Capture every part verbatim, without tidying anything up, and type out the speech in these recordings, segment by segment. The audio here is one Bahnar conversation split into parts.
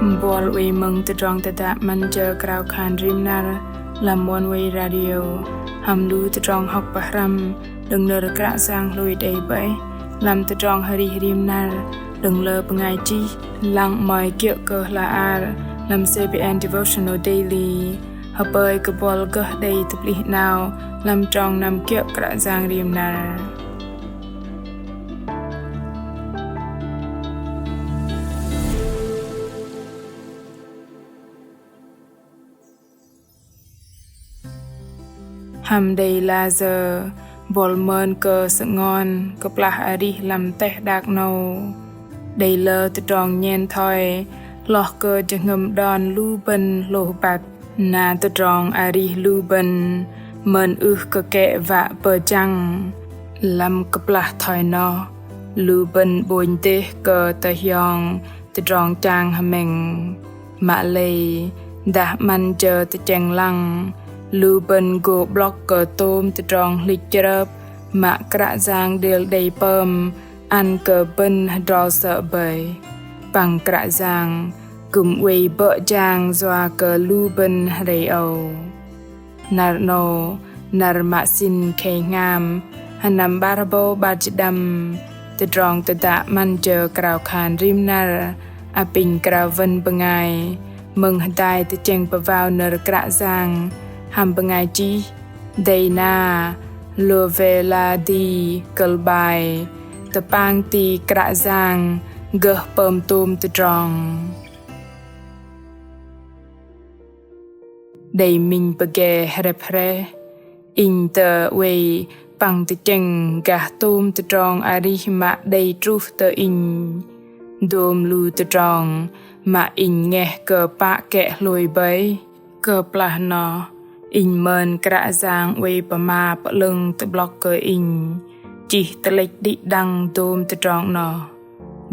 Buăl oei mơ̆ng tơdrong tơdă 'Măn jơ krao khan rim năr lăm Oneway Radio hăm lu tơdrong hŏk pơhrăm đơ̆ng nơ̆r Kră Yang hlôi đei bơih lăm tơdrong arih rim năr đơ̆ng lơ bơngai chih. Lăng 'mơ̆i kiơ̆ kơ hla ar lăm C B N Devotional Daily. Hơpơi kơ buăl gơh đei tơplih 'nao lăm trong năm kiơ̆ Kră Yang rim năr. Hăm đei lah sơ̆ buăl mơn kơ sơngon kơplah arih lăm teh đak 'nâu. Đei lơ tơdrong nhen thoi hloh kơ jơhngơ̆m đon lu bơ̆n hlôh băt. Na tơdrong arih lu bơ̆n mơn ưh kơ kĕ wă pơjăng. Lăm kơplah thoi noh, lu bơ̆n 'bônh dêh kơ tơhiong tơdrong chang hơmĕng. Mă lei, dah 'măn jơ tơchĕng lăng, lu bơ̆n gô 'blŏk kơ tôm tơdrong hlĭch chrơp mă Kră Yang đêl đei pơm ăn kơ bơ̆n hơdrol sơ̆ bơih. Păng Kră Yang kư̆m oei bơ̆ jang yua kơ lu bơ̆n hrei âu. Năr 'nâu, năr mă sĭn khei hngam, hơnăm 'bar hơbâu 'bar jĭt đăm, tơdrong tơdă 'Măn jơ krao khan rim năr apinh krao wơn bơngai mơ̆ng hơdai tơchĕng pơwao nơ̆r Kră Yang hăm bơngai chih Dana Lovelady, kơ̆lbai Tơpang ti Kră Yang gơh pơm tôm tơdrong. Đei minh pơge hrĕp hrĕh, inh tơ oei păng tơchĕng gah tôm tơdrong arih mă đei truh tơ inh. Dôm lu tơdrong mă inh ngeh kơ pă kĕ hlôi bơih. Kơplah noh, inh mơn Kră Yang oei pơma pơ'lơ̆ng tơ'blŏk kơ inh chih tơlĕch đĭ đăng dôm tơdrong noh.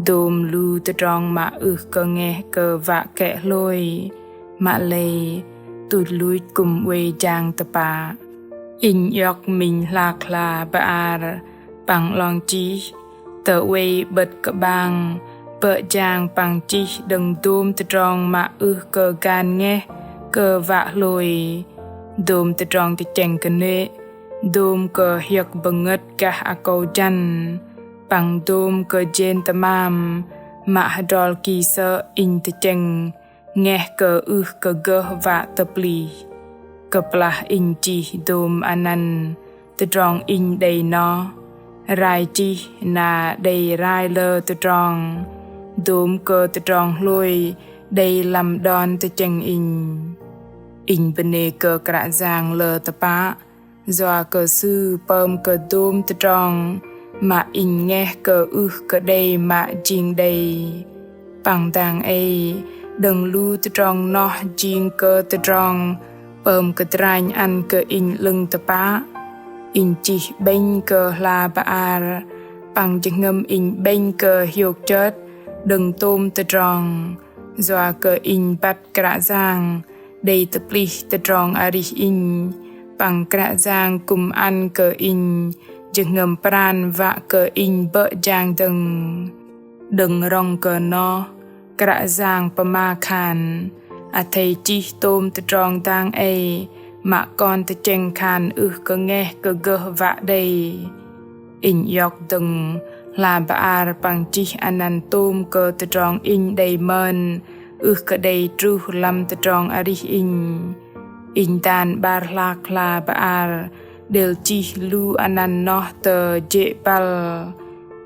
Dôm lu tơdrong mă ưh kơ ngeh kơ wă kĕ hlôi, mă lei tuch luch kư̆m oei jang tơpă. Inh iŏk minh hlak hla bơar păng 'long chih tơ oei 'bơ̆t kơ'bang bơ̆ jang păng chih đơ̆ng dôm tơdrong mă ưh kơ gan ngeh kơ wă hlôi. Dôm tơdrong tơchĕng kơnê̆, dôm kơ hiơ̆k bơngơ̆t gah akâu jăn, păng dôm kơ jên tơmam mă hơdrol ki sơ̆ inh tơchĕng ngeh kơ ưh kơ gơh wă tơplih. Kơplah inh chih dôm anăn tơdrong inh đei noh, rai chih na đei rai lơ tơdrong, dôm kơ tơdrong hlôi đei lăm đon tơchĕng inh. Inh bơnê kơ Kră Yang lơ tơpă, yua kơ Sư pơm kơ dôm tơdrong mă inh ngeh kơ ưh kơ đei mă jing đei. Păng dang ei, đơ̆ng lu tơdrong noh jing kơ tơdrong pơm kơdranh ăn kơ inh 'lơ̆ng tơpă. Inh chih 'bĕnh kơ hla bơar, păng jơhngơ̆m inh 'bĕnh kơ hiôk chơt đơ̆ng tôm tơdrong, yua kơ inh băt Kră Yang đei tơplih tơdrong arih inh, păng Kră Yang kư̆m ăn kơ inh jơhngơ̆m pran wă kơ inh bơ̆ jang dơ̆ng. Đơ̆ng rŏng kơ noh, Kră Yang pơma khan, athei chih tôm tơdrong dang ei mă kon tơchĕng khan ưh kơ ngeh kơ gơh wă đei. Inh iŏk dơ̆ng hla bơar păng chih anăn tôm kơ tơdrong inh đei mơn ưh kơ đei truh lăm tơdrong arih inh. Inh dan 'bar hlak hla bơar đêl chih lu anăn noh tơ jê̆ băl.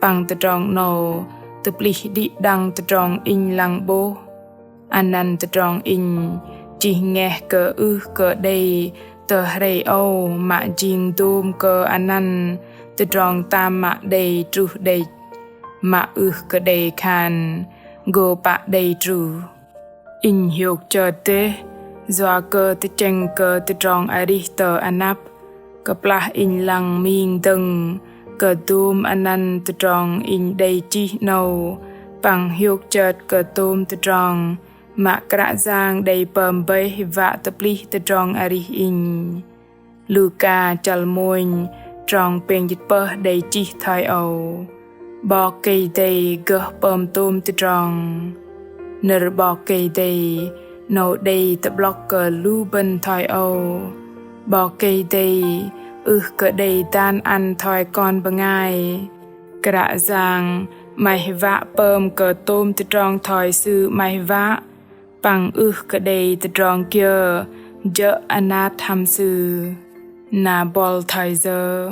Păng tơdrong 'nâu tơplih đĭ đăng tơdrong inh lăng 'bôh. Anăn tơdrong inh chih ngeh kơ ưh kơ đei tơ hrei âu mă jing dôm kơ anăn tơdrong tam mă đei truh đĕch, mă ưh kơ đei khan gô pă đei truh. Inh hiôk chơt dêh, yua kơ tơchĕng kơ tơdrong arih tơ anăp. Kơplah inh lăng ming dơ̆ng kơ dôm anăn tơdrong inh đei chih 'nâu, păng hiôk chơt kơ tôm tơdrong mă Kră Yang đei pơm bơih wă tơplih tơdrong arih inh. Luka chăl mônh trong pêng jĭt pơh đei chih thoi âu: 'Bok Kei-Dei gơh pơm tôm tơdrong. Nơ̆r 'Bok Kei-Dei 'nâu đei tơ'blŏk kơ lu bơ̆n thoi âu. 'Bok Kei-Dei ưh kơ đei dan ăn thoi kon bơngai. Kră Yang 'maih wă pơm kơ tôm tơdrong thoi Sư 'maih wă, păng ưh kơ đei tơdrong kiơ jơ̆ anat hăm Sư. Na buăl thoi yơ,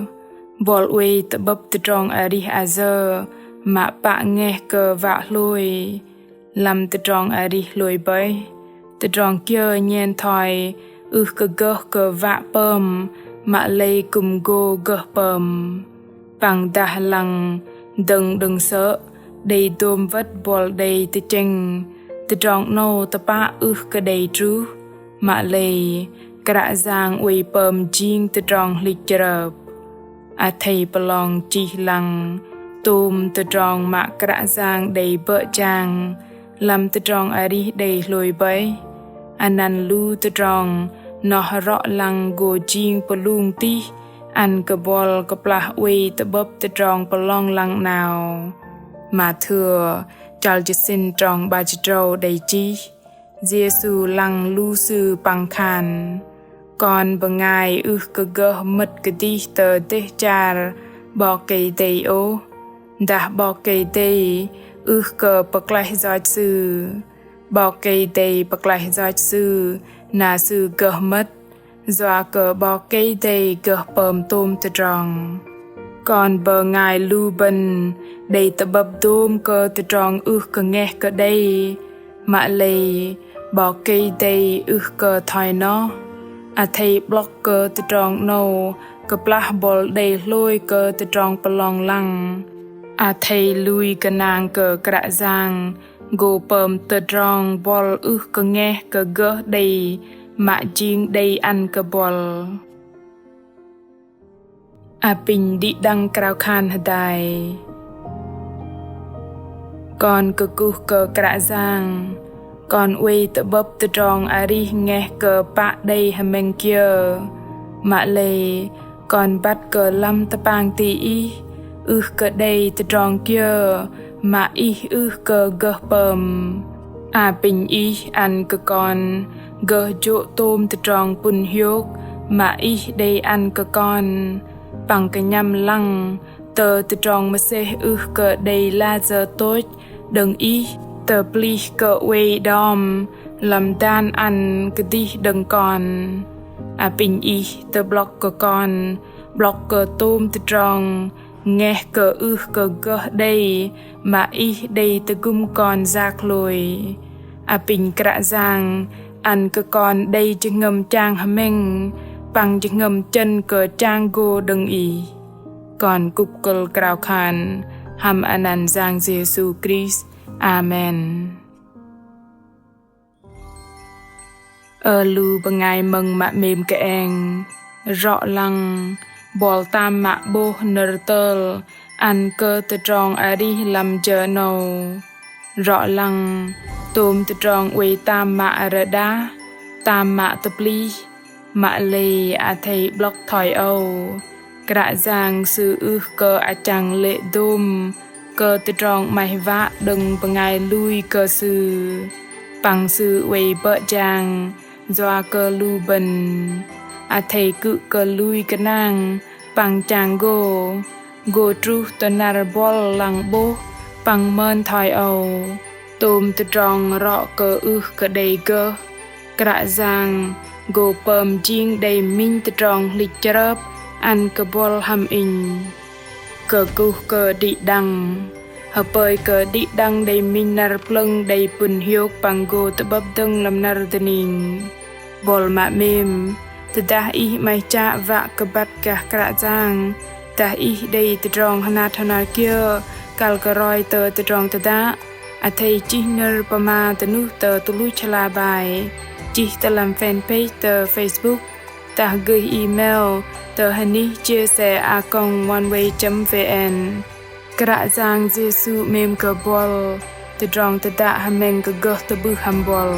buăl oei tơ'bơ̆p tơdrong arih ayơ mă pă ngeh kơ wă hlôi. Lăm tơdrong arih hlôi bơih, tơdrong kiơ nhen thoi ưh kơ gơh kơ wă pơm, mă lei kư̆m gô gơh pơm. Păng dah lăng dơ̆ng đơ̆ng sơ̆ đei dôm wơ̆t buăl đei tơchĕng, tơdrong 'nâu tơpă ưh kơ đei truh, mă lei Kră Yang oei pơm jing tơdrong hlĭch chrơp. Athei pơlong chih lăng tôm tơdrong mă Kră Yang đei bơ̆ jang lăm tơdrong arih đei hlôi bơih. Anăn lu tơdrong noh rŏ lăng gô jing pơlung tih ăn kơ buăl kơplah oei tơ'bơ̆p tơdrong pơlong lăng 'nao. Mathêu chăl jơsĭn trong 'bar jĭt tơdrâu đei chih: Yêsu lăng lu sư păng khan: Kon bơngai ưh kơ gơh mơ̆t kơdih tơ dêh char 'Bok Kei-Dei ôh, dah 'Bok Kei-Dei ưh kơ pơklaih yoch sư. 'Bok Kei-Dei pơklaih yoch sư, na sư gơh mơ̆t, yua kơ 'Bok Kei-Dei gơh pơm tôm tơdrong. Kon bơngai lu bơ̆n đei tơ'bơ̆p dôm kơ tơdrong ưh kơ ngeh kơ đei, mă lei 'Bok Kei-Dei ưh kơ thoi noh. Athei 'blŏk kơ tơdrong 'nâu kơplah buăl đei hlôi kơ tơdrong pơlong lăng. Athei lui gơnang kơ Kră Yang gô pơm tơdrong buăl ưh kơ ngeh kơ gơh đei mă jing đei ăn kơ buăl. Apinh đĭ đăng krao khan hơdai. Kon kơkuh kơ Kră Yang, kon oei tơ'bơ̆p tơdrong arih ngeh kơ pă đei hơmĕng kiơ. Mă lei kon băt kơ lăm tơpang ti Ih ưh kơ đei tơdrong kiơ mă Ih ưh kơ gơh pơm. Apinh Ih ăn kơ kon gơh jô̆ tôm tơdrong pŭn hiôk mă Ih đei ăn kơ kon, păng kơnhăm lăng tơ tơdrong mơsêh ưh kơ đei layơ tôch đơ̆ng Ih tơplih kơ oei đom lăm dan ăn kơdih đơ̆ng kon. Apinh Ih tơ'blŏk kơ kon 'blŏk kơ tôm tơdrong ngeh kơ ưh kơ gơh đei mă Ih đei tơgŭm kon yak hlôi. Apinh Kră Yang ăn kơ kon đei jơhngơ̆m chang hơmĕng păng jơhngơ̆m chơ̆n kơ chang gô đơ̆ng Ih. Kon kŭp kơ̆l krao khan hăm anăn Yang Yêsu Krist. Amen. Ơ lu bơngai mơ̆ng mă 'mêm kơeng, rŏ lăng buăl tam mă 'bôh nơ̆r tơl ăn kơ tơdrong arih lăm jơ 'nâu. Rŏ lăng tôm tơdrong oei tam mă rơđah, tam mă tơplih, mă lei athei 'blŏk thoi âu. Kră Yang Sư ưh kơ achăng lê̆ dôm kơ tơdrong 'maih wă đơ̆ng bơngai lui kơ Sư. Păng Sư oei bơ̆ jang yua kơ lu bơ̆n. Athei kư̆m kơ lui gơnang păng chang gô, gô truh tơ năr buăl lăng 'bôh păng mơn thoi âu. Tôm tơdrong rŏ kơ ưh kơ đei gơh, Kră Yang gô pơm jing đei minh tơdrong hlĭch chrơp ăn kơ buăl hăm inh. Kơkuh kơ đĭ đăng. Hơpơi kơ đĭ đăng đei minh năr plơ̆ng đei pŭn hiôk păng gô tơ'bơ̆p dơ̆ng lăm năr dơning. Buăl mă 'mêm, tơdah ih 'maih chă wă kơ băt gah Kră Yang, dah ih đei tơdrong hơnat hơnar kiơ kăl kơ roi tơ tơdrong tơdă, athei chih nơ̆r pơma tơnuh tơ tơluch hla bơar, chih tơ lăm fanpage tơ Facebook, dah gơih email tơ hơnih chia sẻ a còng oneway chấm vn. Kră Yang Yêsu 'mêm kơ buăl, tơdrong tơdă hơmĕng kơ gơh tơ'bưh hăm buăl.